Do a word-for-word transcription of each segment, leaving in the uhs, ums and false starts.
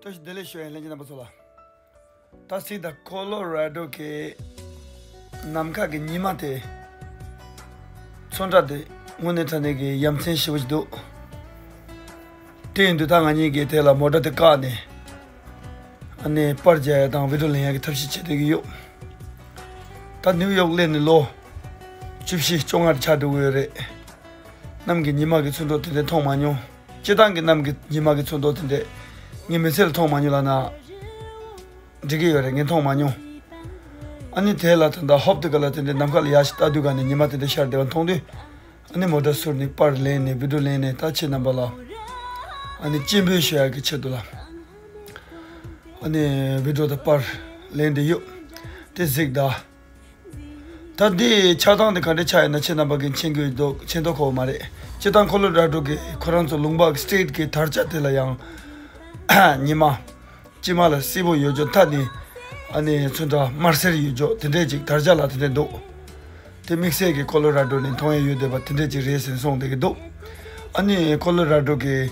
བཀྲ་ཤིས་བདེ་ལེགས་ཞུ་ཡ་ཡིན་ལྷན་རྒྱས་རྣམ་པ་ཚོ་ལ། ད་གཟིགས་དང་། ཁོ་ལོ་ར་ཌོ་གི་ནམ་མཁའ་གི་ཉི་མ་དེ། ཚོན་ཁྲ་དེ་དངོས་གནས་དྲང་གནས་ཀྱི་ཡ་མཚན་ཞེ་པོ་ཅིག་འདུག་དེ་ཡིན་དུས་ད་ང་གཉིས་ཀྱིས་དེ་ལ་མོ་ཊ་དེ་བཀག་ནས། ཨ་ནི་པར་རྒྱག་ཡ་དང་བི་ཌིའོ་ལེན་ཡ་གི་ཐབས་ཤེས་བྱེད་བསྡད་ཀྱི་ཡོད། ད་ནིའུ་ཡོག་སླེབས་ནས་ལོ་བཅུ་བཞི་བཅོ་ལྔ་ཆགས་འགྲོ་གི་ཡོད་རེད། གནམ་གྱི་ཉི་མ་གི་ཚོན་མདོག་དེ་འདྲ་མཐོང་མ་མྱོང་། སྤྱིར་བཏང་གི་གནམ་གྱི་ཉི་མ་གི་ཚོན་མདོག་དེ་འདྲ་ངའི་མི་ཚེ་ལ་མཐོང་མ་མྱོང་ལབ་ན་འགྲིག་གི་ཡོད་རེད། ངས་མཐོང་མ་མྱོང་། ཨ་ནི་དེ་ལ་ད་ལྟ་ཧོབ་ཏེ་ག་ལ་དེ་འདྲ་ནམ་མཁའ་ལ་ཡར་ཞིག་ལྟ་དུས་ག་ནས་ཉི་མ་དེ་འདྲ་ཤར་བསྡད་པ་མཐོང་དུས། ཨ་ནི་མོ་ཊ་བཟུར་ནས་པར་ལེན་ནས་བི་ཌིའོ་ལེན་ནས། ད་ཁྱེད་རྣམ་པ་ལ་ཨ་ནི་སྤྱན་འབུལ་ཞུ་ཡག་གི་ཆེད་དུ་ལ་ཨ་ནི་བི་ཌིའོ་དང་པར་ལེན་བསྡད་ཡོད། དེ་གཟིགས་དང་། ད་འདི་ཆགས་སྟངས་དེ་ག་འདྲ་ཆགས་ཡོད་ན་ཁྱེད་རྣམ་པ་གིས་མཁྱེན་གྱི་འདུག་མཁྱེན་མདོག་ཁ་པོ་མ་རེད། སྤྱིར་བཏང་ཁོ་ལོ་ར་ཌོ་གི་ཁོ་རང་ཚོ་ལུང་པ་སི་ཊེ་ཊི་གི་དར་ཆ་དེ་ལ་ཡང་ཉི་མ་དཀྱིལ་མ་ལ་སེར་པོ་ཡོད་ཅོག་མཐའ་ནས་ཨ་ནི་ཚོན་ཁྲ་དམར་སེར་ཡོད་ཅོག་དེ་འདྲས་ཅིག་དར་ཆ་ལ་དེ་འདྲས་འདུག་དེ་དམིགས་བསལ་གྱི་ཁོ་ལོ་ར་ཌོ་ནས་མཐོང་ཡས་ཡོད་བསྡད་པ་དེ་འདྲས་ཅིག་རེད་ཟེར་གསུངས་བསྡད་ཀྱི་འདུག་ཨ་ནི་ཁོ་ལོ་ར་ཌོ་གི་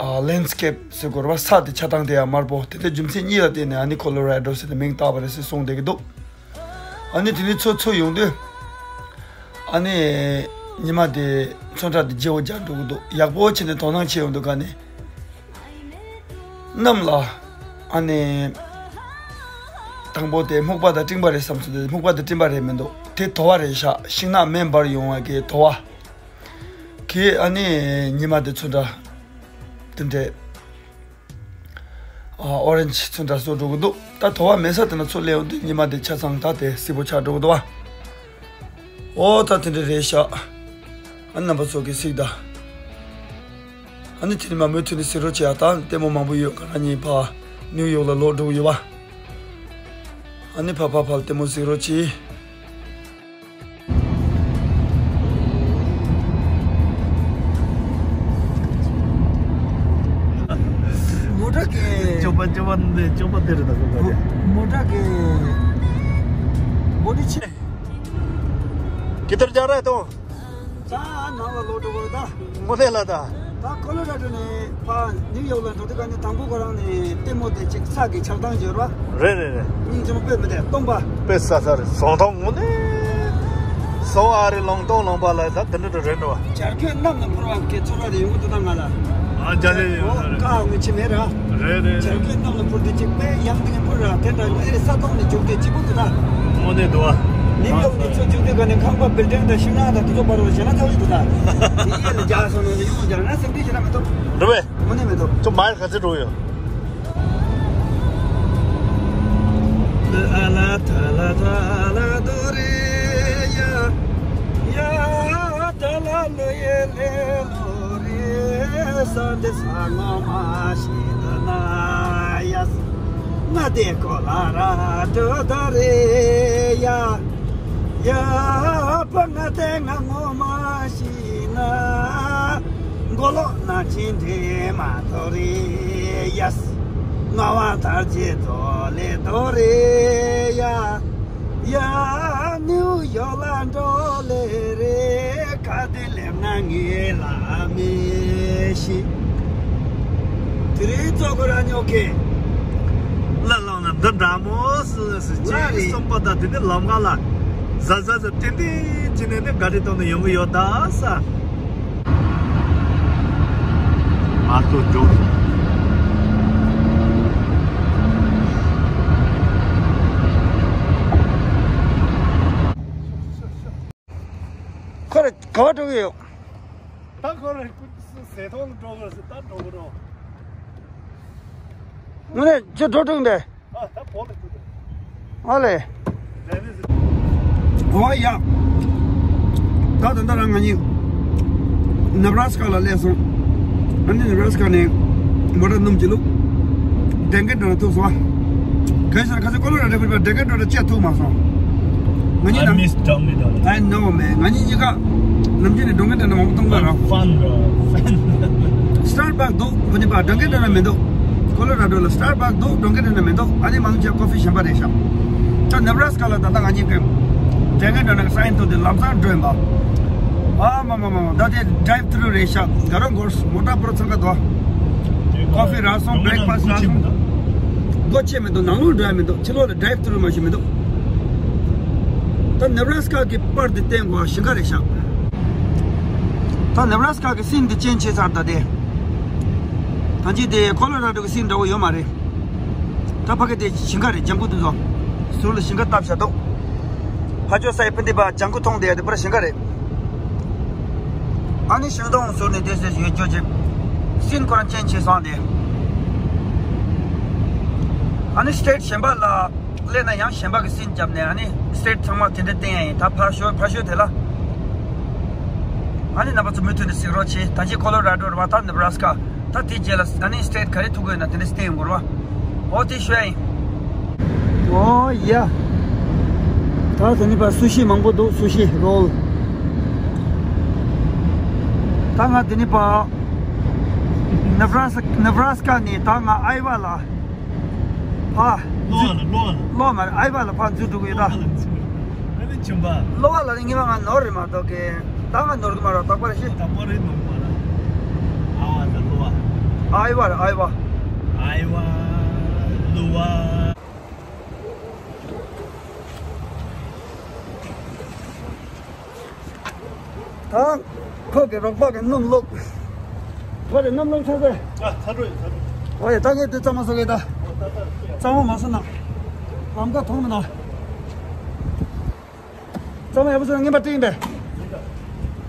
ཨ་ལེན་སི་ཀེབ་ཟེར་དགོས་རེད་པ། ས་དེ་ཆགས་སྟངས་དེ་ཡང་དམར་པོ་དེ་འདྲས་རྒྱུ་མཚན་གཉིས་ལ་བརྟེན་ནས་ཨ་ནི་ཁོ་ལོ་ར་ཌོ་ཟེར་ནས་མིང་བཏགས་པ་རེད་ཟེར་གསུངས་བསྡད་ཀྱི་འདུག་ཨ་ནི་དེ་ནས་ཚུར་ཚུར་ཡོང་དུས། ཨ་ནི་ཉི་མ་དེ་ཚོན་ཁྲ་དེ་བརྗེ་བོ་རྒྱག་འགྲོ་གི་འདུག་ཡག་པོ་བྱས་ནས་དོ་སྣང་བྱེད་ཡོང་དུས་ག་ནས། གནམ་ལ་ཨ་ནི་དང་པོ་དེ་སྨུག་པ་དང་སྤྲིན་པ་རེད་བསམ་སོང་། དེ་སྨུག་པ་དང་སྤྲིན་པ་རེད་མི་འདུག་དེ་དུ་བ་རེད་ཤག་ཤིང་ནགས་མེ་འབར་ཡོང་བ་གི་དུ་བ། གི་ཨ་ནི་ཉི་མ་དེ་ཚོན་ཁྲ་དེ་འདྲས། ཨ་ཨོ་རེན་ཇི་ཚོན་ཁྲ་བཟོ་འགྲོ་གི་འདུག་ད་དུ་བ་མེད་ས་དེ་ན་ཚུར་སླེབས་ཡོང་དུས་ཉི་མ་དེ་ཆ་ཚང་ད་དེ་སེར་པོ་ཆགས་འགྲོ་གི་འདུག་བ། ཨོ་ད་དེ་འདྲ་རེད་ཤག་ཨ་ནི་རྣམ་པ་ཚོ་གིས་གཟིགས་དང་། ཨ་ནི་དེ་ནས་མ་མོའི་ཐུག་ནས་གཟིགས་རོགས་བྱེད་ཨ། ད་ལྟད་མོ་མང་པོ་ཡོད། ང་གཉིས་ཕར་ནིའུ་ཡོག་ལ་ལོག་འགྲོ་གི་ཡོད་པ། ཨ་ནི་ཕར་ཕར་ཕར་ལྟད་མོ་གཟིགས་རོགས་བྱེད། མོ་ཊ་གི་ཅོ་པ་ཅོ་པ་འདི་ཅོ་པ་དེ་རེད་ད། ཅོ་པ་དེ། མོ་ཊ་གི་བོ་ཊི་ཆེ། ཀི་དར་ཇ་ར་ཏོ། ད་ནང་ལ་ལོག་འགྲོ་དགོས་ད། མོ་ལེ་ལ་ད། ད་ཁོ་ལོ་ར་ཌོ་ནས་ཕར་ནིའུ་ཡོག་ལ་འགྲོ་དུས་ག་ནས་དང་པོ་ཁོ་རང་ནས་ལྟད་མོ་དེ་གཅིག་ས་གི་ཆགས་སྟངས་བརྗོད་ར། རེད་རེད་རེད། སྙིང་རྗེ་མོ་དཔེ་མི་བདེ་སྟོང་པ། དཔེ་ས་ས་རེད། ཟོང་ཐོང་ངུ་ནས་ཟོང་ཨ་རི་ལོང་སྟོང་ལོང་པ་ལ་ད་དེ་འདྲ་འདྲ་རེད་འགྲོ་བ། བྱ་རྒོད་གནམ་ལ་འཕུར་བ་གི་ཚོར་བ་དེ་ཡོང་གི་འདུག་ད་ང་ལ། ཨ་ཅག་ལས་ཡོད་ས་རེད། ཀ་ངོས་ཆེ་མེད་ར། རེད་རེད་བྱ་རྒོད་གནམ་ལ་འཕུར་དུས་གཅིག་དཔེ་ཡང་དེ་འཕུར་ར་དེ་འདྲ་ཨེ་རེད། ས་སྟོང་ནས་རྒྱུག་དུས་གཅིག་པུ་འདུག་ད། དངོས་གནས་འདུག་བ། ནིའུ་ཡོག་ནས་ཚུར་རྒྱུག་དུས་ག་ནས་ཁང་པ་བིལ་ཌིང་དང་ཤིང་ནགས་དང་དེ་ཚོ་བར་བ་བྱས་ན་ཚ་བོ་ཞིག་འདུག་ད། དེ་ཡས་ལ་རྒྱག་སོང་ན་ཡོང་རྒྱག་ན་སེམས་ཁྲལ་བྱེད་ན་མི་ཐུབ། འགྲོ་བས། དངོས་གནས་མི་ཐུབ། ཁྱོད་མ་ཡར་ག་ཚོད་འགྲོ་ཡོད། མགོ་ལོག་ན་ཆེན་འདྲེ་མ་ཐོ་རེ་ཡ། ང་བ་ཐར་ཆེ་ཐོ་ལེ་ཐོ་རེ་ཡ། ཡ་ནིའུ་ཡོག་ལ་འགྲོ་ལེ་རེ། ཁ་དེ་ལེབ་ན་ངེ་ལ་མེ་ཤི། དེ་རིང་ཚོ་གོ་ར་ཉོ་ཁེ། ལ་ལ་ན་འདི་འདྲ་མོ་སི་སི་ཅི་སོང་པ་ད་དེ་ནི་ལམ་ཁ་ལ་ཟ་ཟ་ཟ་ཏན་ཏན་ཅི་ནས་ནི་ག་རེ་བཏང་ནས་ཡོང་གི་ཡོད་ད་ས། ང་ཚོ་འཇོག་ཁོ་རེ་ག་བ་འགྲོ་གི་ཡོད། ད་ཁོ་རེ་ཟེ་ཐོང་འགྲོ་གི་ཟེ་ད་འགྲོ་གི་རོ། ངོ་ནས་ཅི་འགྲོ་དྲུག་འདི། ཨ་ད་བོ་ལ་ཅི་འདི། ཨ་ལེ། ཨོ་ཡ། ད་ད་ད་རང་ང་གཉིས་ནེ་བྷ་ར་སི་ཀ་ལ་སླེབས་སོང་། ཨ་ནི་ནེ་བྷ་ར་སི་ཀ་ནས་མོ་ཊ་སྣུམ་གྱི་ལུག་ཌེན་ཀེན་ཌོ་ནལ་ཐུག་སོང་ཨ། གལ་སྲིད་ཁ་སང་ཀོ་ལོ་ར་ཌོ་བུད་པ་ཌེན་ཀེན་ཌོ་ནལ་བཅད་ཐུབ་མ་སོང་། ང་གཉིས་I དང་། Miss Dunkin' Donuts. I know, man. ང་གཉིས་གཉིས་ཀ་ནམ་རྒྱུན་ནས་ཌེན་ཀེན་ཌོ་ནལ་མང་པོ་གཏོང་གི་རོ། Fun, bro. Fun. སི་ཊར་བྷག་འདུག་བུད་པ་ཌེན་ཀེན་ཌོ་ནལ་མི་འདུག་ཀོ་ལོ་ར་ཌོ་ལ་སི་ཊར་བྷག་འདུག་ཌེན་ཀེན་ཌོ་ནལ་མི་འདུག་ཨ་ནི་མང་ཆེ་ཀོ་ཕི་གཞན་པ་རེད་ཤག་ད་ནེ་བྷ་ར་སི་ཀ་ལ་ད་ལྟ་ང་གཉིས་ཀྱིས་ཌེན་ཀེན་ཌོ་ནལ་སའིན་ཐོག་དེ་ལམ་སང་འགྲོ་ཡིན་པ། ཨ་མ་མ་མ་མ། ད་དེ་ཌ་རའིབ་ཐུ་རུ་རེད་ཤག་ག་རོ་གོར་མོ་ཊ་པོ་ར་ཚང་ཁ་དོ། དེ་ ཀོ་ཕི་རག་སོང་། བྷི་རེག་ཕ་སི་རག་སོང་། སྒོ་ཕྱེ་མི་འདུག་ནང་ལོགས་འགྲོ་ཡ་མི་འདུག་ཕྱི་ལོགས་ལ་ཌ་རའེབ་ཐུ་རུ་མ་ཞིག་མི་འདུག་ད་ནེབ་ར་སི་ཀ་གི་པར་དེ་བསྟན་དགོས་ཞིང་ཁ་རེད་ཤག་ད་ནེབ་ར་སི་ཀ་གི་སིན་དེ་ཅེན་ཇི་བྱས་ཚར་ད་དེ། ད་ཅི་དེ་ཁོ་ལོ་ར་ཌོ་གི་སིན་འདྲ་བོ་ཡོད་མ་རེད། ད་ཕ་གི་དེ་ཞིང་ཁ་རེད། ལྗང་ཁུ་དེ་ཚོ་ཟུར་ལ་ཞིང་ཁ་བཏབ་བཞག་འདུག་ཕ་ཇོ་སའི་ཕི་འདི་པ་ལྗང་ཁུ་མཐོང་དེ་དེ་པར་ཞིང་ཁ་རེད། ཨ་ནི་ཤིང་སྡོང་ཟུར་ནས་དེ་ཟེར་ཡོད་རྒྱུ་ཅིག་སིན་ཁོ་རང་ཅན་ཆེ་སོང་དེ། ཨ་ནི་སི་ཊེཊ་གཞན་པ་ལ་སླེབས་ན་ཡང་གཞན་པ་གི་སིན་བརྒྱབ་ནས་ཨ་ནི་སི་ཊེཊ་ཚང་མ་དེ་འདྲ་བསྟན་ཡ་ཡིན། ད་ཕར་ཤོག་ཕར་ཤོག་དེ་ལ། ཨ་ནི་རྣམ་པ་ཚོ་མུ་མཐུད་ནས་གཟིགས་རོགས་བྱེད། ད་ཅི་ཁོ་ལོ་ར་ཌོ་རེད་པ། ད་ནེབ་ར་སི་ཀ་ད་དེ་རྗེས་ལ་ཨ་ནི་སི་ཊེཊ་ག་རེ་ཐུག་གི་ཡོད་ན་དེ་འདྲ་བསྟན་ཡོང་གི་རེད་པ། ཨོ་དེ་ཤོད་ཡིན། ཨོ་ཡ། ད་དེ་ནི་པ་སུ་ཤི་མང་པོ་འདུག་སུ་ཤི་རོལ། ད་ང་དེ་ནི་པ་ནེབ་ར་སི་ནེབ་ར་སི་ཀ་ནས་ད་ང་ཨའི་ཝ་ལ་ཕ། ལོ་བ་ལ་ལོ་བ་ལ། ལོ་མ་རེད། ཨའི་ཝ་ལ་ཕ་འཛུལ་འགྲོ་གི་ཡོད་ད། ཨ་ནི་ཆུམ་པ། ལོ་བ་ལ་ནི་ངེས་པ་ང་ནོར་རེད་མ་གཏོགས་གི་ད་ང་ནོར་གི་མ་རེད། རྟག་པར་ཤེས། རྟག་པར་རེད་ནོར་མ་རེད། ཨ་བ་ད་ལོ་བ། ཨའི་ཝ་རེད་ཨའི་ཝ། ཨའི་ཝ། ལོ་བ། ད་ཁོ་གི་རོགས་པ་གི་སྣུམ་བླུགས། ཁོ་རེ་སྣུམ་བླུགས་ཚར་ཚར། ཨ་ཚར་འགྲོ་ཡིན་ཚར་འགྲོ། ཨོ་ཡ་ད་ངས་དེ་གཙང་མ་བཟོ་གི་ད། ཨོ་ད་ད་ད། གཙང་མ་མ་བཟོ་ན། ལམ་ཁ་མཐོང་མི་ན། གཙང་མ་ཡག་པོ་བཟོས་ན་རྔན་པ་སྤྲད་ཡིན་པས།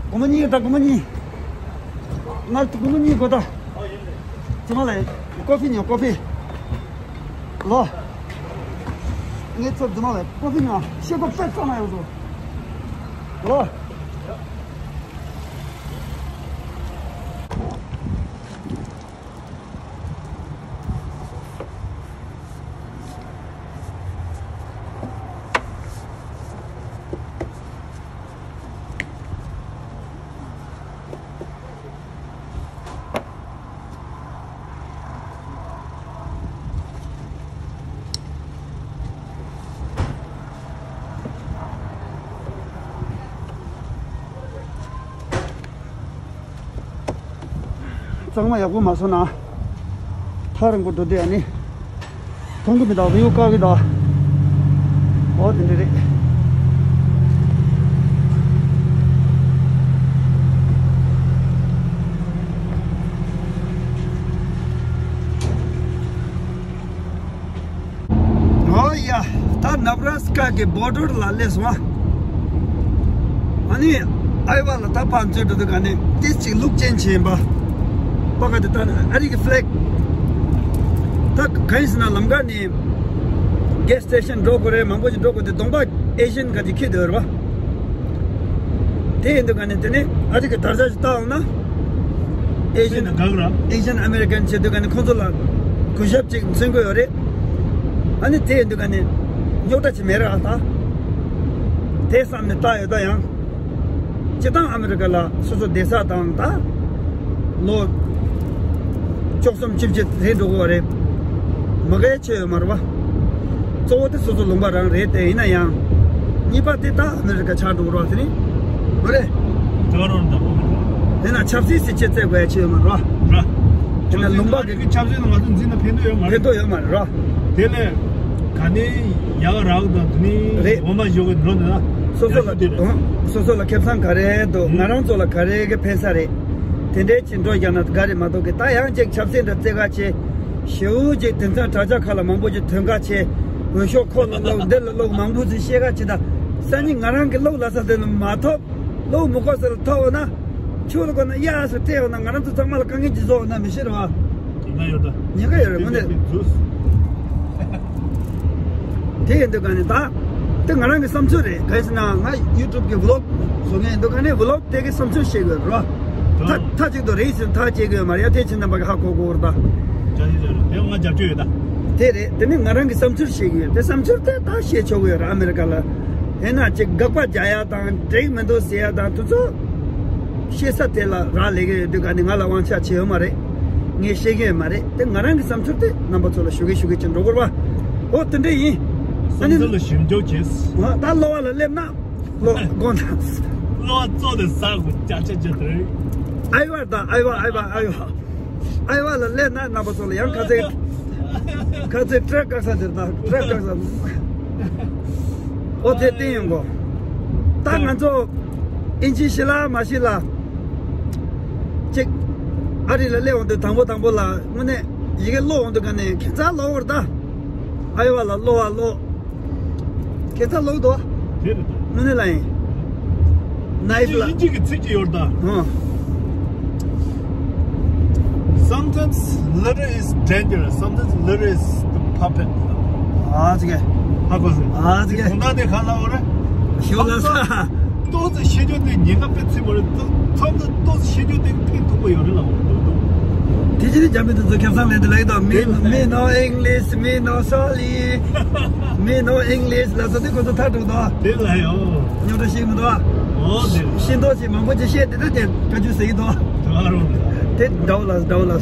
སྒོར་མོ་གཉིས་ད་སྒོར་མོ་གཉིས། ང་སྒོར་མོ་གཉིས་དགོས་ད། རྫུན་མ་ལ་ཀོ་ཕི་ཉོ་ཀོ་ཕི། ལོ། ངས་ཚོ་རྫུན་མ་ལ་ཀོ་ཕི་ཉོ་ཤེས་ཀོ་ཕི་གཙང་མ་ཡག་བཟོ། ལོ། གཙང་མ་ཡག་པོ་མ་བཟོ་ན། ཐག་རིང་པོ་འགྲོ་དུས་ཨ་ནི། མཐོང་གི་མི་འདུག་བེའུ་བཀག་གི་འདུག་ཨོ་དེ་འདྲ་རེད། ཨོ་ཡ། ད་ནབ་ར་སི་ཀ་གི་བོར་ཌར་ལ་སླེབས་སོང་ཨ། ཨ་ནི་ཨའི་ཝ་ལ་ད་ཕར་འཛུལ་འགྲོ་དུས་ག་ནས་ཏིས་ཅིག་ལུག་ཅན་བྱས་ཡིན་པ། པ་ག་དེ་ད་ཨ་རི་གི་ཕི་ལེག་ད་ག་ཡིན་ཟེར་ན་ལམ་ཁ་ནས་གེ་སི་སི་ཊེ་ཤན་འགྲོ་དགོས་རེད། མང་པོ་ཞིག་འགྲོ་དགོས་དེ་གདོང་པ་ཨེ་ཤི་ཡན་ག་ཅིག་འཁྱེར་སྡོད་རེད་པ། དེ་ཡིན་དུས་ག་ནས་དེ་ནས་ཨ་རི་གི་དར་ཆ་ཞིག་བཏགས་འོང་ན། ཨེ་ཤི་ཡན་ཨེ་ཤི་ཡན་ཨ་མེ་རི་ཀན་བྱེད་དུས་ག་ནས་ཁོང་ཚོ་ལ་གུས་ཞབས་ཅིག་མཚོན་གྱི་ཡོད་རེད། ཨ་ནི་དེ་ཡིན་དུས་ག་ནས་རྙོག་དྲ་ཅིག་མེད་རེད་ཨ་ད། དེ་བསམ་ནས་བཏགས་ཡོད་ད་ཡང་། སྤྱིར་བཏང་ཨ་མེ་རི་ཀ་ལ་སོ་སོ་བསྡད་ས་དང་ད། ལོ་བཅུ་གསུམ་བཅུ་བཞི་རེད་འགྲོ་གི་ཡོད་རེད། མི་དགའ་ཆེ་ཡོད་མ་རེད་པ། གཙོ་བོ་དེ་སོ་སོ་ལུང་པ་རང་རེད་དེ་ཡིན་ན་ཡང་། གཉིས་པ་དེ་ད་ཨ་མེ་རི་ཀ་ཆགས་འགྲོ་གི་རེད་པ་དེ་ནི། མ་རེད། དེ་ག་རང་དང་། དེ་ན་ཆབ་སྲིད་སྲིད་ཇུས་བཙལ་དགོས་ཡ་ཆེ་ཡོད་མ་རེད་པ། ར། དེ་ན་ལུང་པ་གི་ཆབ་སྲིད་ནང་ང་ཚོ་འཛིན་ན་ཕན་ཐོགས་ཡོད་མ་རེད། ཕན་ཐོགས་ཡོད་མ་རེད་ར། དེ་ལས་ག་ནས་ཡག་རག་དང་དེ་ནས་རེད། འོ་མ་ཞོག་གི་འགྲོ་ནས་ན། སོ་སོ་ལ་ཡག་ཤོས་དེ་རེད། ཨང་། སོ་སོ་ལ་ཁེ་བཟང་ག་རེ་འདུག་ང་རང་ཚོ་ལ་ག་རེ་གི་ཕན་ས་རེད། དེ་འདྲའི་ཅིག་འགྲོ་རྒྱག་ན་དགའ་རེད་མ་གཏོགས་གི་ད་ཡང་ཅིག་ཆབ་སྲིད་འདྲ་རྩེ་ག་ཆེ། ཞེའུ་ཅིག་དེང་སང་དྲ་རྒྱ་ཁག་ལ་མང་པོ་ཅིག་ཐོན་ག་ཆེ། འོས་ཤོག་ཁོ་ལ་ལོག་འདི་ལ་ལོག་མང་པོ་ཅིག་བཤད་ག་ཆེ་ད། སང་ཉིན་ང་རང་གི་ལོག་ལ་ས་དེ་ལ་མ་ཐོབ། ལོག་མི་དགོས་ས་ལ་ཐོབ་འོ་ན། ཆུ་ལ་གོ་ན་གཡའ་ས་སྤྲད་འོ་ན་ང་རང་ཚོ་ཚང་མ་ལ་དཀའ་ངལ་ཅིག་བཟོ་འོ་ན་མི་ཤེས་རེད་བ། ཉེན་ཁ་ཡོད་རེད། ཉེན་ཁ་ཡོད་རེད་དངོས་གནས། དེ་ཡིན་དུས་ག་ནས་ད། དེ་ང་རང་གི་བསམ་ཚུལ་རེད། ག་རེ་ཟེར་ན་ང་ཡུ་ཊུབ་གི་ཝི་ལོག་བཟོ་མཁན་ཡིན་དུས་ག་ནས་ཝི་ལོག་དེ་གི་བསམ་ཚུལ་བཤད་དགོས་རེད་བ། ད་མཐའ་གཅིག་ཏུ་རེད་ཟེར་མཐའ་སྐྱེལ་དགོས་མ་རེད་ཡ། དེ་ཕྱིན་ན་མ་གི་ཧ་གོ་གོ་རེད་ད། ཅག་ཅིག་ཅག་རེད་དེ་ང་རྒྱབ་སྐྱོར་ཡོད་ད། དེ་རེད། དེ་ནི་ང་རང་གི་བསམ་ཚུལ་བཤད་གི་ཡོད། དེ་བསམ་ཚུལ་དེ་ད་བཤད་ཆོག་གི་ཡོད་རེད་ཨ་མེ་རི་ཀ་ལ། ཡིན་ན་ཅིག་དགག་པ་རྒྱག་ཡ་དང་འགྲིག་མི་འདུག་ཟེར་ཡ་དང་དེ་ཚོ་བཤད་ས་དེ་ལ་རག་ལས་ཀྱི་ཡོད་དུས་ག་ནས་ང་ལ་དབང་ཆ་བྱེད་ཡོད་མ་རེད། ངས་བཤད་ཀྱི་ཡོད་མ་རེད། དེ་ང་རང་གི་བསམ་ཚུལ་དེ་རྣམ་པ་ཚོ་ལ་ཞུ་གི་ཞུ་གི་ཅིག་འགྲོ་དགོས་རེད་བ། ཨོ་དེ་འདྲ་ཡིན། ཨ་ནི་བསམ་ཚུལ་ལ་ཞིབ་འཇུག་བྱེད། ད་གློ་བ་ལ་སླེབས་ན་གློ་དགོངས་དག་གློ་བ་ཙོག་ནས་ཟ་དགོས་ཅག་ཅག་ཅག་དེ་རེད། ཨའི་ཝ་དང་ཨའི་ཝ་ཨའི་ཝ་ཨའི་ཝ། ཨའི་ཝ་ལ་སླེབས་ན་རྣམ་པ་ཚོ་ལ་ཡང་ཁ་ཚིག་ཁ་ཚིག་ཊྲེག་བཀག་ས་དེར་ད་ཊྲེག་བཀག་ས། ཨོ་དེ་བསྟན་ཡོང་གོ། ད་ང་ཚོ་ཨིན་ཇི་ཤེས་ལ་མ་ཤེས་ལ། ཅིག་ཨ་རི་ལ་སླེབས་འོང་དུས་དང་པོ་དང་པོ་ལ་དངོས་གནས་ཡི་གེ་ཀློག་འོང་དུས་ག་ནས་ཁྱད་མཚར་ལོག་བར་ད། ཨའི་ཝ་ལ་ཀློག་བ་ཀློག་ཁྱད་མཚར་ལོག་འདུག་དེ་རེད་ད། དངོས་གནས་ལ་ཡིན། ནའིབ་ལ། ཨིན་ཇི་གི་ཚིག་ཅིག་ཡོད་ད། ཨོ། Sometimes letter is dangerous, sometimes letter is the puppet. ཨ་ཙི་གེ། ཧ་གོ་སོང་། ཨ་ཙི་གེ། དོན་དག་དེ་ག་ལ་འོ་རེད། ཞུ་ལ་ས། ཏོག་ཙམ་ཤེས་རྒྱུ་དེ་ཉེན་ཁ་དཔེ་ཚིག་མ་རེད། མཚམས་མཚམས་ཏོག་ཙམ་ཤེས་རྒྱུ་དེ་ཕན་ཐོགས་པོ་ཡོད་རེད་ལ་འོ་རེད་འདུག་དེ་ཅི་ནས་རྒྱ་མི་དེ་ཚོ་ཁེ་བཟང་ལེན་དུ་ལེགས་དང་མི་མི་ནོ་ཨིང་ལིཤ་མི་ནོ་སོ་ལི། མི་ནོ་ཨིང་ལིཤ་ལ་སོ་དེ་ཁོ་ཚོ་ཐག་གྲུག་དོ། དེ་ལ་ཡོ། ཉོ་འདྲ་ཤེས་མི་འདུག་ཨོ་དེ། ཤེས་མདོག་ཅིག་མང་པོ་ཅིག་བཤད་དེ་ད་དེ་བཀའ་བཀྱོན་ཟེར་གྱི་འདུག་དེ་འདྲ་བོ་ལ་འདྲ་བོ་ལ།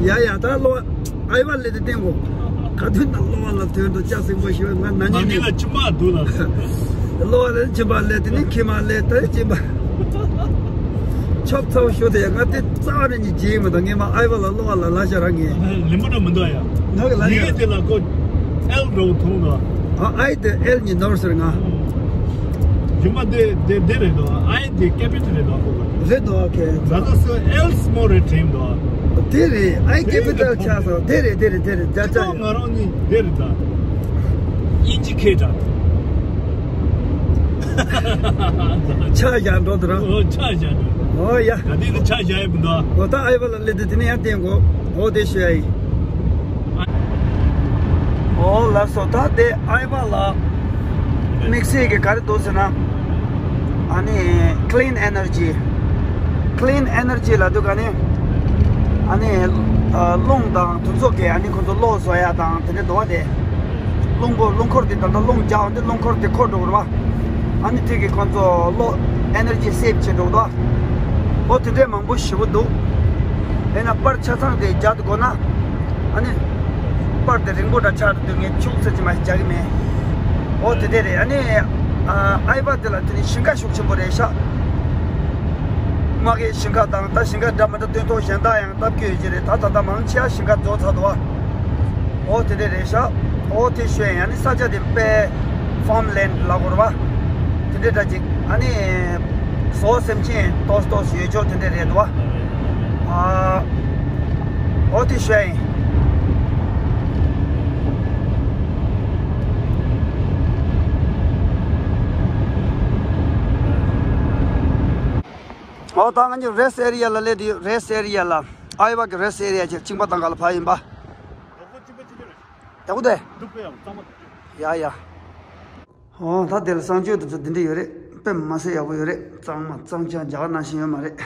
ཡ་ཡ་ད་ལོ། ཨའི་ཝ་ལེ་དེ་བསྟན་གོ། ག་དུས་ན་གློ་བ་ལ་དོན་དུ་ལྕགས་སྲིན་པོ་ཞིག་ང་ན་ནི་ནི་ལ་ཁྱིམ་པ་འདུག་ལ། གློ་བ་ལ་ཁྱིམ་པ་ལས་དེ་ནི་ཁྱིམ་མ་ལས་དེ་ཁྱིམ་པ། ཆོབ་ཚ་བོ་ཞུ་དེ་ང་དེ་རྩ་བ་ནས་ཉིད་བརྗེད་མི་འདུག་ངས་མ་ཨའི་ཝ་ལ་གློ་བ་ལ་ལ་ཤ་རང་ངས། ལི་མོ་འདྲ་མི་འདུག་ཡ། ནོ་གི་ལ་ཡིག་ཡ་དེ་ལ་ཁོ་ཨེལ་འདྲ་བོ་མཐོང་འདུག་ཨ་ཨའི་དེ་ཨེལ་གཉིས་ནོར་ཟེར་ང་། རྒྱུ་མ་དེ་དེ་དེ་རེད་འདུག་ཨའི་དེ་ཀེ་པི་ཊལ་རེད་འདུག་ཁོ་ག་རེད་འདུག་ཨོ་ཁེ། ང་ཚོ་སུ་ཨེལ་སི་མོ་རེད་དྲན་འདུག་དེ་རེད། ཨའི་ཀེ་པི་ཊལ་ཆགས་སོང་། དེ་རེད་དེ་རེད་དེ་རེད། བརྒྱ་ཆ་ཡོད། ང་རང་གཉིས་དེ་རེད་ད། ཨིན་ཇི་ཁེ་ད། ཆ་བཞག་འགྲོ་དུ་ར། ཨོ་ཆ་བཞག་འགྲོ། ཨོ་ཡ། ད་དེ་ནི་ཆ་བཞག་ཡོད་མི་འདུག་ཨོ་ད་ཨའི་ཝ་ལ་སླེབས་དུས་དེ་ནས་ཡར་བསྟན་གོ། ཨོ་དེ་ཞུ་ཡ་ཡིན། ཨོ་ལགས་སོ། ད་དེ་ཨའི་ཝ་ལ་དམིགས་བསལ་གྱི་ག་རེ་འདུག་ཟེར་ན། ཨ་ནི་ཀི་ལིན་ཨེ་ནར་ཇི། ཀི་ལིན་ཨེ་ནར་ཇི་ལབ་དུས་ག་ནི། ཨ་ནི་ཨ་རླུང་དང་དུ་ཚོགས་ཀྱི་ཨ་ནི་ཁོ་ཚོ་གློག་བཟོ་ཡ་དང་དེ་འདྲ་འདུག་བ་དེ། རླུང་པོ་རླུང་འཁོར་དེ་ད་ལྟ་རླུང་རྒྱག་འོང་དུས་རླུང་འཁོར་དེ་འཁོར་འགྲོ་གི་རེད་བ། ཨ་ནི་དེ་གི་ཁོ་ཚོ་གློག་ཨེ་ནར་ཇི་སེབ་བྱེད་འགྲོ་གི་འདུག་བ། ཨོ་དེ་འདྲའི་མང་པོ་ཞེ་པོ་འདུག་ཡིན་ན་པར་ཆ་ཚང་དེ་རྒྱག་ཏུ་དགོས་ན། ཨ་ནི། པར་དེ་རིང་པོ་འདྲ་ཆགས་འདུག་ངས་ཆུང་ཙམ་ཅིག་མ་ཞིག་རྒྱག་གི་མེད། ཨོ་དེ་འདྲས་རེད། ཨ་ནི། ཨ་ཨའི་ཝ་དེ་ལ་དེ་ནི་ཞིང་ཁ་ཤུགས་ཆེན་པོ་རེད་ཤག་དམག་གི་ཞིང་ཁ་དང་ད་ཞིང་ཁ་འདྲ་མི་འདྲ་སྟོན་ཐོག་གཞན་དག་ཡང་བཏབ་ཀྱི་ཡོད་ཀྱི་རེད། ད་ད་ལྟ་མང་ཆེ་བ་ཞིང་ཁ་རྫོགས་ཚར་འདུག་བ། ཨོ་དེ་འདྲས་རེད་ཤག་ཨོ་དེ་ཞོན་ཡང་ནི་ས་ཆ་དེ་དཔེ་ཧྥམ་ལེན་ལ་གོ་ར་བ། དེ་འདྲས་འདྲ་ཅིག་ཨ་ནི། བཟོ་སེམས་ཅན་ཏོག་ཏོག་ཡོད་ཆོག་དེ་འདྲས་རེད་འདུག་བ། ཨ། ཨོ་དེ་ཤོད་ཡིན། ཨོ་ད་ང་ཚོ་རེ་སི་ཊི་ཨེ་རི་ཡ་ལ་སླེབས་དུས་རེ་སི་ཊི་ཨེ་རི་ཡ་ལ་ཨའི་ཝ་གི་རེ་སི་ཊི་ཨེ་རི་ཡ་ཅིག་གཅིན་པ་དང་ག་ལ་ཕ་ཡིན་པ། ཡག་པོ་འདུག་གས། ཡ་ཡ། ཨོ་ད་དེ་ལ་གསང་སྤྱོད་དེ་ཚོ་འདི་འདྲ་ཡོད་རེད། དཔེ་མ་སྲིད་ཡག་པོ་ཡོད་རེད། གཙང་མ་གཙང་རྐྱང་རྒྱ་གར་ནང་བཞིན་ཡོད་མ་རེད།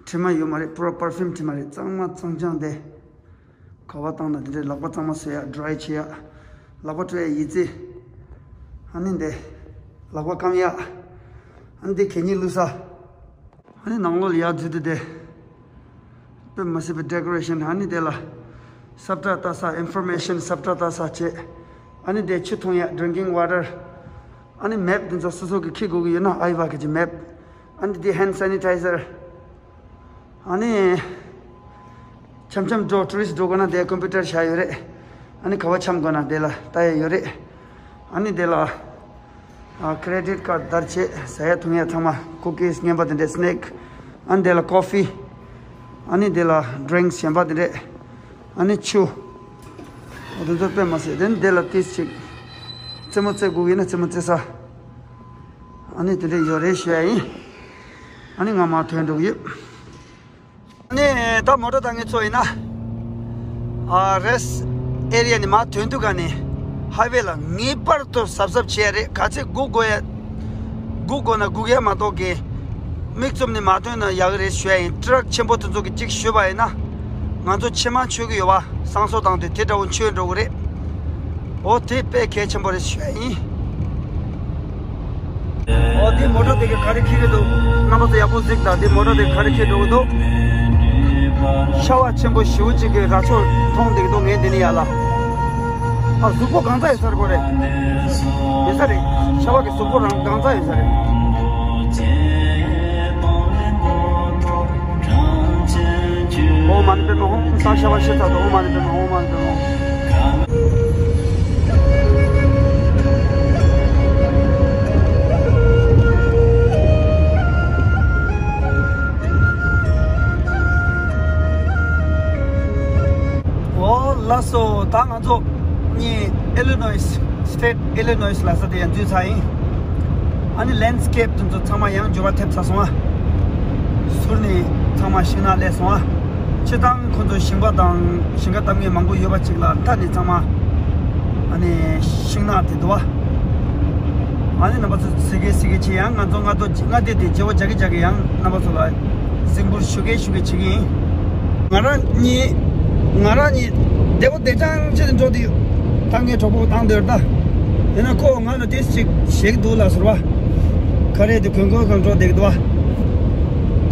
དྲི་མ་ཡོད་མ་རེད། པུ་ར་པར་ཕིའུམ་དྲི་མ་རེད། གཙང་མ་གཙང་རྐྱང་དེ། ག་བ་བཏང་ན་དེ་འདྲའི་ལག་པ་གཙང་མ་བཟོ་ཡ། ཌི་རའི་བྱེད་ཡ། ལག་པ་བཀྲུ་ཡ་ཡི་ཙི། ཨ་ནི་འདི། ལག་པ་སྐམ་ཡ། ཨ་ནི་འདི་གད་སྙིགས་བླུགས་ས། ཨ་ནི་ནང་ལོགས་ལ་ཡར་འཛུལ་དུས་དེ། དཔེ་མ་སྲིད་པའི་ཌེ་ཀོ་རེ་ཤན། ཨ་ནི་དེ་ལ་སབ་ཊ་ལྟ་ས། ཨིན་ཕོར་མེ་ཤན་སབ་ཊ་ལྟ་ས་བྱས། ཨ་ནི་དེ་ཆུ་འཐུང་ཡ། ཌི་རིང་ཀིང་ཝ་ཊར། ཨ་ནི་མེབ་དེ་ཚོ་སོ་སོ་གི་འཁྱེར་དགོས་ཀྱི་ཡོད་ན་ཨའི་ཝ་གི་ཅིག་མེབ། ཨ་ནི་དེ་ཧེན་ཌི་སེ་ནི་ཊའི་ཛར། ཨ་ནི། འཆམ་འཆམ་འགྲོ་ཊུ་རི་སི་ཊི་འགྲོ་དགོས་ན་དེ་ཀམ་པུ་ཊར་བཞག་ཡོད་རེད། ཨ་ནི་ག་བ་འཆམ་དགོས་ན་དེ་ལ་ལྟ་ཡ་ཡོད་རེད། ཨ་ནི་དེ་ལ། ཨ་ཀེ་རེ་ཌིཊ་ཀཱཌ་བརྡར་བྱས་ཟ་ཡ་འཐུང་ཡ་ཚང་མ། ཀུ་ཀིས་རྔན་པ་དེ་འདྲས། སི་ནེག་ཨ་ནི་དེ་ལ་ཀོ་ཕི། ཨ་ནི་དེ་ལ་ཌི་རིང་ཀིས་གཞན་པ་དེ་འདྲས། ཨ་ནི་ཆུ། འོ་དེ་ཚོ་དཔེ་མ་སྲིད། དེ་ནི་དེ་ལ་ཏིས་ཅིག་རྩེད་མོ་རྩེ་དགོས་ཀྱི་ཡིན་ན་རྩེད་མོ་རྩེ་ས། ཨ་ནི་དེ་འདྲས་ཡོད་རེད་ཞུ་ཡ་ཡིན། ཨ་ནི་ང་མར་ཐོན་འགྲོ་གི་ཡོད། ནས་ད་མོ་ཊ་དང་ངེད་ཚོ་ཡིན་ན། ཨ་རེ་སི་ཊི་ཨེ་རི་ཡ་ནས་མར་ཐོན་དུས་ག་ནས་ཧའི་ཝེ་ལ་ངེས་པར་དུ་གཟབ་གཟབ་བྱེད་ཡ་རེད། ག་ཚད་སྒུག་དགོས་ཡ། སྒུག་དགོས་ན་སྒུག་ཡ་མ་གཏོགས་ཀྱི། མིག་བཙུམ་ནས་མར་ཐོན་ན་ཡག་གི་རེད་ཞུ་ཡ་ཡིན། ཊི་རག་ཆེན་པོ་དེ་ཚོ་གི་གཅིག་ཞུས་པ་ཡིན་ན། ང་ཚོ་ཕྱེ་མར་མཆོད་ཀྱི་ཡོད་པ། བསང་གསོལ་བཏང་དུས་དེ་འདྲ་བོ་མཆོད་འགྲོ་གི་རེད། འོ་དེ་དཔེ་གལ་ཆེན་པོ་རེད་ཞུ་ཡ་ཡིན། འོ་དེ་མོ་ཊ་དེ་ག་ག་རེ་འཁྱེར་གྱི་འདུག་རྣམ་པ་ཚོ་ཡག་པོ་གཟིགས་དང་། དེ་མོ་ཊ་དེ་ག་ག་རེ་འཁྱེར་འགྲོ་གི་འདུག་ཤ་བ་ཆེན་པོ་ཞེ་པོ་ཅིག་གི་རྭ་ཅོ་མཐོང་བསྡད་ཀྱི་འདུག་ངས་འདི་ནས་ཡར་ལ། ཨ་གཟུགས་པོ་གང་ཚ་ཡོད་ས་རེད་ཀོ་རེ། ཡོད་ས་རེད། ཤ་བ་གི་གཟུགས་པོ་རང་གང་ཚ་ཡོད་ས་རེད། འོ་མ། པདྨ་ཧཱུྃ། ས་ཞབས་ཕྱི་ཚ་དོ། ཨོཾ་མ་ཎི་པདྨ་ཧཱུྃ། ཨོཾ་མ་ཎི་པདྨ་ཧཱུྃ། འོ་ལགས་སོ། ད་ང་ཚོ་གཉིས་ཨི་ལི་ནོའི་སི་ཊེཊ། ཨི་ལི་ནོའི་སི་ལ་ས་དེ་ཡང་འཛུལ་ཚར་ཡིན། ཨ་ནི་ལེན་སི་ཀེབ་དེ་ཚོ་ཚང་མ་ཡང་འགྱུར་བ་ཐེབས་ཚར་སོང་ཨ། ཟུར་ནས་ཚང་མ་ཤིང་ནགས་སླེབས་སོང་ཨ། སྤྱིར་བཏང་ཁོ་ཚོ་ཞིང་པ་དང་ཞིང་ཁ་གཏམ་མཁན་མང་པོ་ཡོད་པ་ཅིག་ལ་མཐའ་ནས་ཚང་མ་ཨ་ནི་ཤིང་ནགས་དེ་འདུག་ཨ། ཨ་ནི་རྣམ་པ་ཚོ་གཟིགས་གི་གཟིགས་གི་བྱེད། ཡང་ང་ཚོ་ང་ཚོ་ང་དེ་དེ་བརྗེ་བོ་རྒྱག་གི་རྒྱག་གི་ཡང་རྣམ་པ་ཚོ་ལ་གཟིགས་འབུལ་ཞུ་གི་ཞུ་གི་བྱེད་ཀྱི་ཡིན། ང་རང་གཉིས་ང་རང་གཉིས་བདེ་པོ་བདེ་ཅང་བྱས་ནས་འགྲོ་དུས། ད་ངའི་གྲོགས་པོ་བཏང་སྡོད་ད། ཡིན་ན་ཁོ་ང་ལ་ཏིས་ཅིག་བཤད་ཀྱི་འདུག་ལ་ཟེར་བ། ག་རེ་དེ་གོན་གོན་གང་འགྲོ་བསྡད་ཀྱི་འདུག་བ།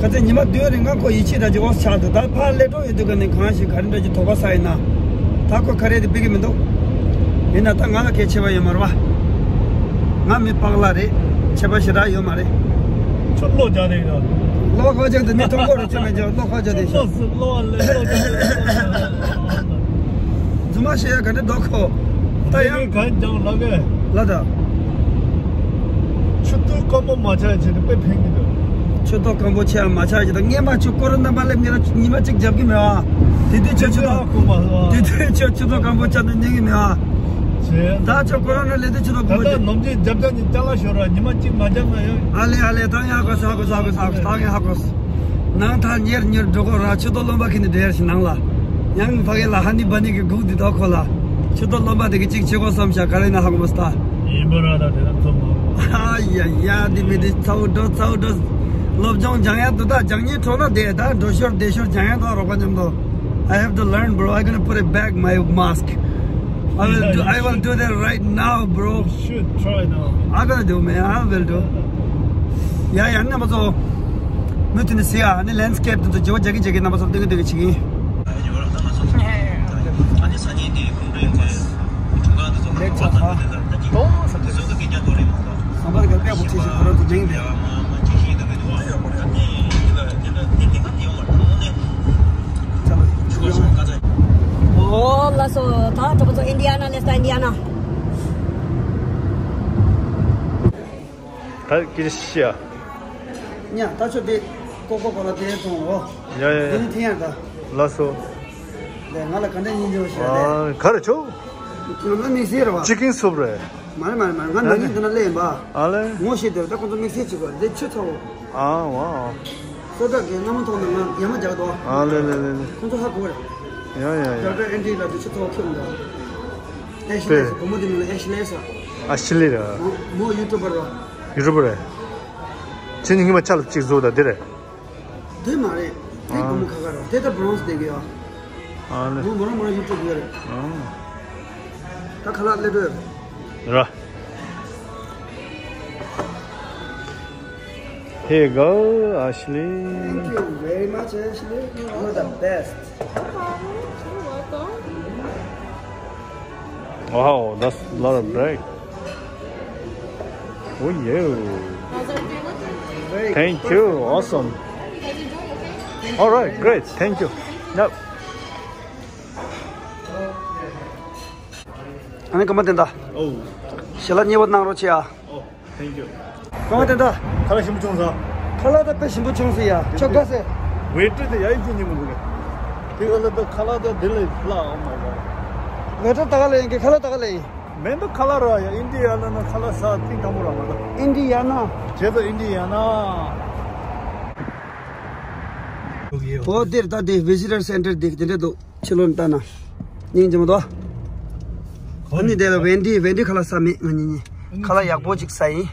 ཁ་ཚེ་ཉི་མ་བདུན་རིང་ང་ཁོ་ཡིད་ཆེས་འདྲ་ཅིག་འོ་ཆགས་འདུག་ད་ཕར་སླེབས་འགྲོ་ཡོད་དུས་ག་ནས་གང་ཞིག་ག་རེ་འདྲ་ཅིག་དོགས་པ་ཟ་ཡིན་ན། ད་ཁོ་ག་རེ་དེ་ཕེབས་ཀྱི་མི་འདུག་ཡིན་ན་ད་ང་ལ་གལ་ཆེ་བ་ཡོད་མ་རེད་བ། ང་མི་སྤག་ལ་རེད། ཆད་པ་ཞེ་དྲག་ཡོད་མ་རེད། ཁྱོད་བློ་རྒྱག་རེད་ཡ། བློ་ཁ་རྒྱག་དེ་མི་མཐོང་གོ་རེད། ཆོ་མེད་ཀྱང་བློ་ཁ་རྒྱག་དེ་ཤོག་བློ་བློ་རྒྱག་རྫུན་མ་བཤད་ཡ་ག་འདྲ་འདུག་ཁོ། ད་ཡང་ག་ཀྱང་ལ་གེ་ལ་ད། ཆུ་ཚོད་སྐམ་པོ་མ་ཆགས་བྱས་ཏེ་དཔེ་ཕན་གྱི་འདུག་ཆུ་ཚོད་སྐམ་པོ་ཆགས་མ་ཆགས་ཀྱི་ད་སྔས་མ་ཆུ་ཀོ་རོ་ན་པ་སླེབས་ཉིན་ལ་ཉི་མ་གཅིག་རྒྱབ་ཀྱི་མེད་ཨ། དེ་དུས་ཆུ་ཆུ་ཚོད་དེ་དུས་ཆུ་ཆུ་ཚོད་སྐམ་པོ་ཆགས་ནས་ཉན་གྱི་མེད་ཨ། ད་ཆུ་ཀོ་རོ་ན་སླེབས་དུས་ཆུ་ཚོད་སྐམ་པོ་ད་ལྟ་ཆགས། ནམ་རྒྱུན་རྒྱབ་རྒྱབ་ནས་ཅ་ལག་ཤོར་ར་ཉི་མ་གཅིག་མ་རྒྱབ་ན་ཡང་། ཨ་ལེ་ཨ་ལེ་ད་ཡང་ཧ་གོ་སོང་ཧ་གོ་སོང་ཧ་གོ་སོང་ད་ཡང་ཧ་གོ་སོང་། ནང་ཐག་ཉེར་ཉེར་འགྲོ་གོ་ར་ཆུ་ཚོད་རློན་པ་ཁྱེར་ནས་བསྡད་ཤིང་ནང་ལ། ཡང་ཕ་གི་ལ་ཧ་ནི་བ་ནི་གི་སྒུག་འདི་ད་ཁོ་ལ། ཆུ་ཚོད་རློན་པ་དེ་གི་གཅིག་བྱེད་གོ་བསམ་ཤག་ག་རེ་ན་ཧ་གོ་མ་སྟ། ཡིན་པ་ར་ད་དེ་ན་ཚོ་མ། ཨ་ཡ་ཡ་འདི་མི་འདི་ཚ་བོ་འགྲོ་ཚ་བོ་འགྲོ། སློབ་སྦྱོང་སྦྱང་ཡ་འདུག་ད་སྦྱང་ཉེན་འཕྲོ་ན་བསྡད་ད་འགྲོ་ཤོར་བསྡད་ཤོར་སྦྱང་ཡ་འདུག་རོགས་པ་མཉམ་དུ། I have to learn, bro. I'm gonna put it back my mask. I will do. I will do that right now, bro. You should try now. I gonna do, man. I will do. ཡ་ཡ་རྣམ་པ་ཚོ། མུ་མཐུད་ནས་ཟེར་ཡ་ནི་ལེན་སི་ཀེབ་དེ་ཚོ་བརྗེ་བོ་རྒྱག་གི་རྒྱག་གི་རྣམ་པ་ཚོ་སྟོན་གི་སྟོན་གི་བྱེད་ཀྱི་ཡིན། ལེགས་ཚ་ཧ། ཏོ་ས་ཏེ། ཟམ་པ་རེ་ག་པད་པོ་ཆེ་ཆེ་ཁོ་རང་ཚོ་འགྲེང་བས། ཨོ་ལགས་སོ། ད་གྲོགས་པོ་ཚོ་ཨིན་ཌི་ཡ་ན་ལེ་སི་ད་ཨིན་ཌི་ཡ་ན། ད་ཀིར་ཤི་ཡ། ཉ་ད་ཆོ་དེ་ཀོ་ཀོ་ཀོ་ལ་དེ་ཐོང་འོ། ཡ་ཡ་དེ་ཡ། ནི་ཐེན་ཡ་ད། ལགས་སོ། ལས་ང་ལ་ག་འདྲ་སྙིང་རྗེ་བ་ཞིག་ཨ་ལས། ག་རེ་ཆོ། ང་ལ་དམིགས་བསལ་རེད་བ། ཅི་ཀིན་སུབ་རེད། མ་རེད་མ་རེད་མ་རེད། ང་ནང་ཉིན་དེ་ན་སླེབས་ཡིན་པ། ཨ་ལས། ངོ་ཤེས་དེ་ད་ཁོང་ཚོ་དམིགས་བསལ་བྱེད་དགོས་འདི་ཆུ་ཚ་བོ། ཨ་ཝ། སོ་ཏྲ་གི་སྣ་མ་ཐོག་ནང་ང་ཡ་མ་རྒྱག་དོ། ཨ་ལས་ལས་ལས་ལས། ཁོང་ཚོ་ཧ་གོ་རེད། ཡ་ཡ་ཡ། ཌོག་ཊར་ཨེན་ཌི་ལ་དུ་ཆུ་ཚ་བོ་ཁྱོད་འདུག་ཨེ་ཤི་ལེ་ས་བུ་མོ་དེ་མིང་ལ་ཨེ་ཤི་ལེ་ས། ཨ་ཤི་ལེ་ར། མོ་མོ་ཡུ་ཊུབ་པར་ར། ཡུ་ཊུབ་པར་རེད། ཁྱེད་གཉིས་ཉི་མ་ཆ་ལ་གཅིག་བཟོ་ད་འདི་རེད། དེ་མ་རེད། དེ་ཨ་བུ་མོ་ཁ་ཁ་ར་དེ་ད་བྷི་རོན་སི་དེ་གི་ཡ། ཨ་ལེ། མོ་མོ་རང་མོ་རང་ཡུ་ཊུབ་ཡོད་རེད། ཨ། ད་ཁ་ལག་སླེབས་འགྲོ་ཡོད་རེད། ར། Here you go, Ashley. Thank you very much, Ashley. You're the best. You're welcome. Wow, that's a lot of bread. Oh yeah. How's everything looking? Very Thank you. Awesome. You guys enjoy, okay? All right, great. Thank you. Yep. ཨ་ནི་ཀརྨ་བསྟན་དར། ཨོ། ཞལ་ལག་མཉེས་པོ་གནང་རོགས་བྱེད་ཨ། ཨོ། Thank you. ཀརྨ་བསྟན་དར། ཁ་ལག་ཞིམ་པོ་བྱུང་སོང་། ཁ་ལག་ད་དཔེ་ཞིམ་པོ་བྱུང་སོང་ཡ། ཁྱོད་དགའ་སེ། ཝེ་ཊར་དེ་ཡ་ཡིན་གཅིག་མཉེས་པོ་འདུག་གས། དེ་ག་ལ་ད་ཁ་ལག་ད་དེ་ལས་ལ། Oh my god. ཝེ་ཊར་ད་ག་ལ་ཡིན་གི། ཁ་ལག་ད་ག་ལ་ཡིན། མེན་ད་ཁ་ལག་ར་ཡ། ཨིན་ཌི་ཡ་ན་ན་ཁ་ལག་ས་ཐིང་དང་པོ་ར་མ་ད། ཨིན་ཌི་ཡ་ན། བྱས་ད་ཨིན་ཌི་ཡ་ན། ཨོ་དེར་ད་དེ་ཝི་ཛི་ཊར་སེན་ཊར་དེ་དེ་འདྲ་འདུག་ཕྱི་ལོགས་ནས་ལྟ་ན། སྙིང་རྗེ་མོ་འདུག་ཨ་ནི་དེ་ལ་ཝེན་ཌི་ཝེན་ཌི་ཁ་ལག་ཟ་མེད་ང་གཉིས་གཉིས། ཁ་ལག་ཡག་པོ་ཅིག་ཟ་ཡིན།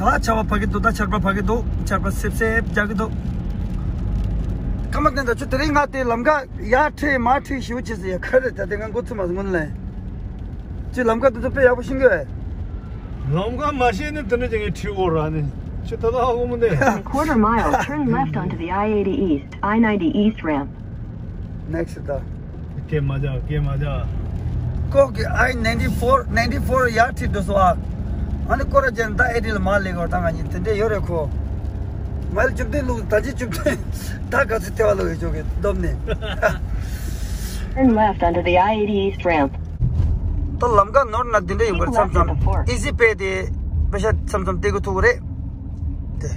ད་ཆར་པ་བབས་ཀྱི་འདུག་ད་ཆར་པ་བབས་ཀྱི་འདུག་ཆར་པ་སིབ་སིབ་རྒྱག་གི་འདུག་ཀརྨ་བསྟན་དར་ཁྱོད་དེ་རིང་ང་དེ་ལམ་ཁ་ཡར་ཁྲིད་མར་ཁྲིད་ཞེ་པོ་བྱས་ཟེར་ཡ། ག་རེ་ད་དེ་ང་མགོ་ཚོས་མ་སོང་སྔོན་ལ། ཁྱོད་ལམ་ཁ་དེ་ཚོ་དཔེ་ཡག་པོ་ཤེས་ཀྱི་རེད། ལམ་ཁ་མ་ཤེས་ནས་དེ་འདྲ་ཅིག་ངས་ཁྲིད་འོ་ར་ནི། ཁྱོད་ད་ལྟ་ཧ་གོ་མི་འདུག In a quarter mile, turn left onto the I eighty East, I ninety East ramp. Next ད། སྐད་མ་རྒྱག་སྐད་མ་རྒྱག་ཁོ་གི་I ninety four, ninety four ཡར་ཁྲིད་འགྲོ་སོང་ཨ། ཨ་ནི་སྐོར་ར་བརྒྱབ་ནས་ད་ཨེ་ཌི་ལ་མར་སླེབས་ཀྱི་ཡོད་རེད། ད་ང་གཉིས་དེ་འདྲས་ཡོད་རེད་ཁོ། མལ་བཅུ་བདུན་ལུགས་ད་ཅི་བཅུ་བདུན། ད་ག་ཚོད་ཐལ་བ་ལོ་ཡོད་ཅོག་གི་སྡོམ་ནས། Turn left onto the I eighty East ramp. ད་ལམ་ཁ་ནོར་ན་འདི་འདྲ་ཡིན་པར་མཚམས་མཚམས་ཨི་ཟི་པེ་དེ་པེ་ཤ་མཚམས་མཚམས་སྟེར་གི་ཐུག་གི་རེད། དེ་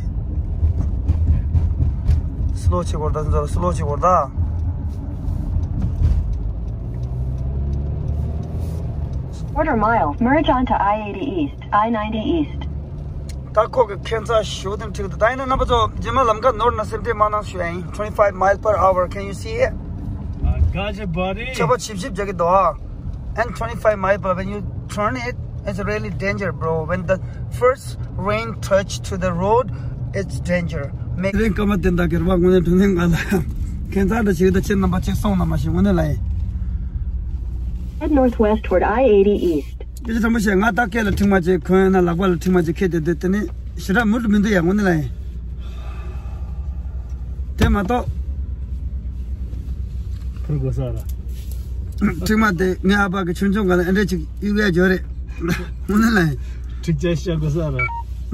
སི་ལོ་བྱེད་དགོས་ད་སི་ལོ་བྱེད་དགོས་ད། Quarter mile, merge onto I eighty East, I ninety East. ད་ཁོ་གི་ཁྱད་མཚར་ཞུ་དེ་འཁྲིག་ད། ད་ཡིན་ན་རྣམ་པ་ཚོ་རྗེས་མ་ལམ་ཁ་ནོར་ན་སེམས་ཁྲལ་མ་གནང་ཞུ་ཡ་ཡིན། Twenty five mile per hour, can you see it? I got you, buddy. ཆར་པ་ཆིབ་ཆིབ་རྒྱག་གི་འདུག་ཨ། And twenty five mile per hour, when you turn it, it's really danger, bro. When the first rain touch to the road, it's danger. དེ་རིང་སྐར་མ་དེ་འདྲ་གི་རེད་པ། དངོས་གནས་དྲང་གནས་ང་ལ་ཁྱད་མཚར་འདྲ་ཞིག་ད། ཁྱེད་རྣམ་པ་ཅིག་སོང་ན་མ་ཤེས། དངོས་གནས་ལ་ཡིན། Head northwest toward I eighty East. སྐད་ཆ་དྲང་པོ་བཤད། ང་ད་སྐེ་ལ་མཁྲིག་མ་ཅིག་གོན་ན་ལག་པ་ལ་མཁྲིག་མ་ཅིག་ཁེལ་དེ་དེ་དེ་ནི་ཞེ་དྲག་མུར་དུ་མི་འདུག་ཡ། དངོས་གནས་ལ་ཡིན། དེ་མ་གཏོགས། ཕུར་དགོས་ས་ར། མཁྲིག་མ་དེ་ངའི་ཨ་ཕ་གི་ཆུང་ཆུང་སྒང་ལ་ཨེ་འདྲས་ཅིག་གཡུག་ཡ་ཡོད་རེད། དངོས་གནས་ལ་ཡིན། མཁྲིག་ཆ་བཤད་དགོས་ས་ར།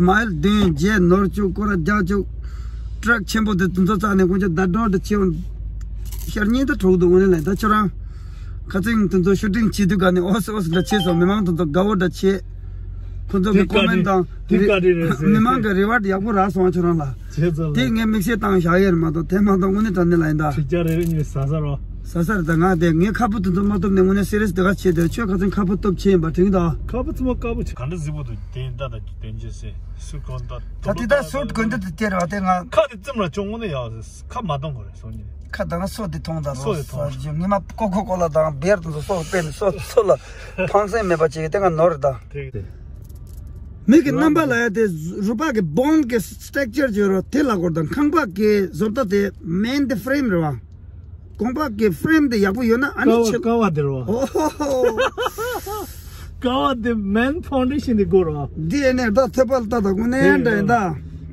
མལ་བདུན་བརྒྱད་ནོར་བཅུག་སྐོར་ར་རྒྱག་བཅུག་ཊྲག་ཆེན་པོ་དེ་དེ་ཚོ་བཙགས་ནས་དཀོན་མཆོག་ད་འགྲོ་འདྲ་ཆེ་བ། ཤར་གཉིས་ད་གྲོགས་འདུག་དངོས་གནས་ལ་ཡིན། ད་ཁྱོད་རང་ཁ་སང་དེ་ཚོ་ཤུ་ཊིང་བྱེད་དུས་ག་ནས་ཨོས་ཨོས་འདྲ་བྱས་སོང་། མི་མང་དེ་ཚོ་དགའ་བོ་འདྲ་བྱས། ཁོ་ཚོ་གི་ཀོ་མེན་ཊི་དང་དེ་བཀའ་དྲིན་རེད་ཟེར། མི་མང་གི་རི་ཝར་ཌི་ཡག་པོ་རག་སོང་ཁྱོད་རང་ལ། བྱས་ཙང་དེ་ངས་དམིགས་བསལ་བཏང་བཞག་ཡས་རེད་མ་གཏོགས། དེ་མ་གཏོགས་དངོས་གནས་དྲང་གནས་ལ་ཡིན་ད། ཁྲིག་ཅག་རེ་རེ་གཉིས་ཟ་ས་རོ། ཟ་ས་རེད་ད། ང་དེ་ངས་ཁ་སྤུ་དེ་ཚོ་མ་གཏུབ་ནས་དངོས་གནས་སི་རི་ཡས་དེ་ག་བྱས་དེ། ཁྱོད་ཁ་སང་ཁ་སྤུ་གཏུབ་བྱས་ཡིན་པ་དྲན་གི་འདུག་ཁ་སྤུ་ཚང་མ་དཀར་པོ་བྱས། ག་འདྲ་གཟིགས་པོ་འདུག་དེ་ད་ད་དེ་འཇོག་སེ་སུ་གོན་ད། ད་དེ་ད་སུ་གོན་ད་དེ་སྟེར་བ་དེ་ང་། ཁ་དེ་བཙུམ་ལ་ཅུང་དངོས་གནས་ཡག་ཟེར། ཁ་མ་གཏོང་དགོས་རེད་སོ་ནི། ཁ་ད་ང་སོ་དེ་མཐོང་ད་རོ། སོ་དེ་མཐོང་། ཉི་མ་ཀོ་ཀོ་ཀོ་ལ་དང་བེར་དེ་ཚོ་སོ་དཔེ་ནི་སོ་སོ་ལ་ཕངས་སེམས་མེད་པ་བྱེད་གི་དེ་ང་ནོར་རེད་ད། ཐིག་དེ། མིག་གི་རྣམ་པ་ལ་ཡ་དེ་རུས་པ་གི་བོན་གི་སི་ཊྲག་ཅར་བརྗོད་རོགས་དེ་ལ་གོ་དང་། ཁང་པ་གི་བཟོ་ལྟ་དེ་མེན་དེ་ཧྥི་རེམ་རེད་བ། གོང་པ་གི་ཧྥི་རེམ་དེ་ཡག་པོ་ཡོད་ན་ཨ་ནི་ཀ་བ་ཆེ། ཀ་བ་དེ་རེད་བ། ཨོ་ཧོ་ཧོ། ཀ་བ་དེ་མེན་ཕའུན་ཌེ་ཤན་དེ་དགོས་རེད་བ། འདི་ཨེ་ནས་ད་ཐོད་པ་ལ་ལྟ་ད་དངོས་གནས་འདྲ་ཡིན་ད།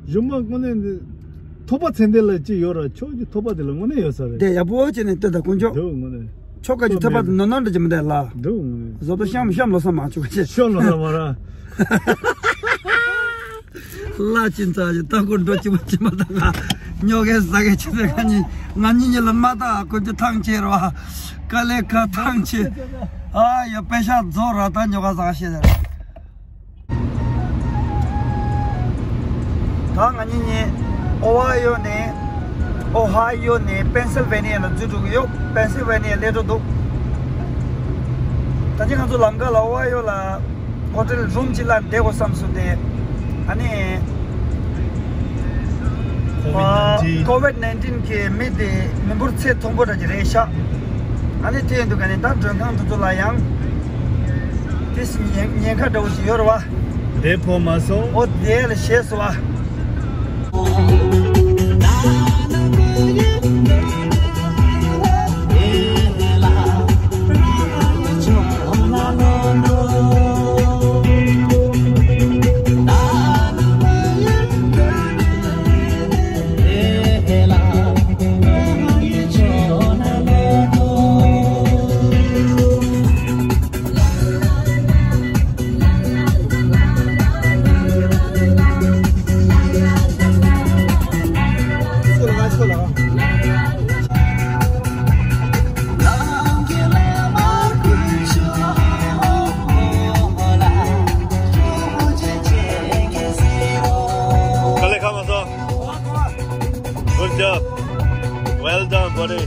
གཞུག་མ་དངོས་གནས་འདི་ཐོད་པ་ཚན་དེ་ལ་ཅི་ཡོད་ར། ཁྱོད་ཀྱི་ཐོད་པ་དེ་ལ་དངོས་གནས་ཡོད་ས་རེད། དེ་ཡག་པོ་བྱས་ནས་ལྟོས་དང་དཀོན་མཆོག་འདུག་དངོས་གནས། ཁྱོད་ཀྱི་ཐོད་པ་དེ་ནོར་ནོར་འདྲ་ཅིག་མི་འདུག་ལ། འདུག་དངོས་གནས། བཟོ་ལྟ་གཤམ་གཤམ་ལོ་ས་མ་བཅུག་ཅེས། ཤོ་ལོ་ས་མ་ར། ལ་ཅིན་ཙ་ཅི་ལྟ་སྐོར་འགྲོ་ཅི་མ་ཅི་མ་ད། ང་ཉོ་གེ་ཟ་གེ་ཅི་ཟེར། ང་གཉིས་ང་གཉིས་གཉིས་ལ་མ་ད་ཀུན་གྱི་ཐང་ཆད་ར། དཀའ་ལས་ཁག་ཐང་ཆད། ཨ་ཡ་པེ་ཤ་རྫོགས་ར། ད་ཉོ་ག་ཟ་ག་ཤེས་ཟེར། ད་ང་གཉིས་གཉིས་ཨོ་ཧ་ཡོ་ནས་ཨོ་ཧ་ཡོ་ནས་པེན་སིལ་ཝེ་ནི་ཡ་ལ་འཛུལ་འགྲོ་གི་ཡོད། པེན་སིལ་ཝེ་ནི་ཡ་སླེབས་འགྲོ་འདུག་ད་ཅི་ང་ཚོ་ལམ་ཁ་ལ་ཨོ་ཧ་ཡོ་ལ་ཧོ་ཊེལ་རུམ་གཅིག་ལ་བསྡད་དགོས་བསམ་སོང་སྟེ། ཨ་ནི་ཀོ་ཝིཌ་ནའིན་ཊིན་གི་མི་དེ་མི་འབོར་ཚད་མཐོན་པོ་འདྲ་ཅིག་རེད་ཤག་ཨ་ནི་དེ་ཡིན་དུས་ག་ནས་ད་མགྲོན་ཁང་དེ་ཚོ་ལ་ཡང་དེ་ཉེན་ཁ་འདྲ་བོ་ཞིག་ཡོད་རེད་བ། དེ་བོ་མ་སོང་། ཨོ་དེ་ལ་ཞེས་སོ་བ། Good job. Well done, buddy.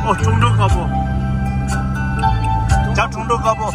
ཨོ། ཁྲུང་ཁྲུང་དཀར་པོ། ཇ་ཁྲུང་ཁྲུང་དཀར་པོ།